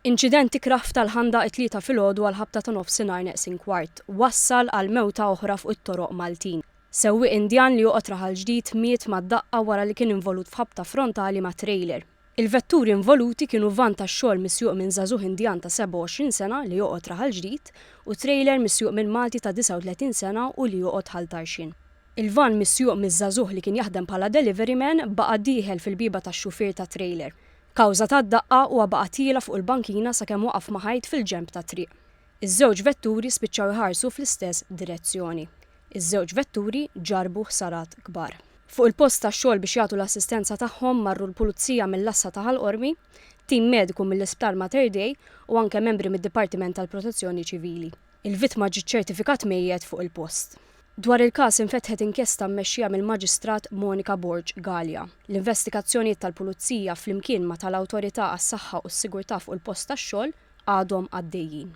Inċident ikrah f'Tal-Ħandaq it-Tlieta filgħodu għall-ħabta ta' nofsinhar neqsin kwart, wassal għal mewta oħra fuq it-toroq Maltin. Sewwieq Indjan li joqgħod Raħal Ġdid miet mad-daqqa wara li kien involut f'ħabta frontali ma' trailer. Il-vetturi involuti kienu vann tax-xogħol misjuq minn żagħżugħ Indjan ta' 27 sena li joqgħod Raħal Ġdid u trailer misjuq minn Malti ta' 39 sena u li joqgħod Ħal Tarxien. Il-vann misjuq miż-żagħżugħ li kien jaħdem bħala delivery man baqa' dieħel fil-bieba tax-xufier tat-trailer. Kawża tad-daqqa huwa baqa' tiela' fuq il-bankina sakemm waqaf ma' ħajt fil-ġenb tat-triq. Iż-żewġ vetturi spiċċaw iħarsu fl-istess direzzjoni. Iż-żewġ vetturi ġarrbu ħsarat kbar. Fuq il-post tax-xogħol biex jagħtu l-assistenza tagħhom marru l-Pulizija mill-Għassa ta' Ħal Qormi, tim mediku mill-Isptar Mater Dei u anke membri mid-Dipartiment tal-Protezzjoni Ċivili. Il-vittma ġie ċċertifikat mejjet fuq il-post. Dwar il-każ infetħet inkjesta mmexxija mill-Maġistrat Monica Borg Galea. L-investigazzjonijiet tal-Pulizija flimkien ma' tal-Awtorità għas-Saħħa u s-Sigurtà fuq il-Post tax-Xogħol għadhom għaddejjin.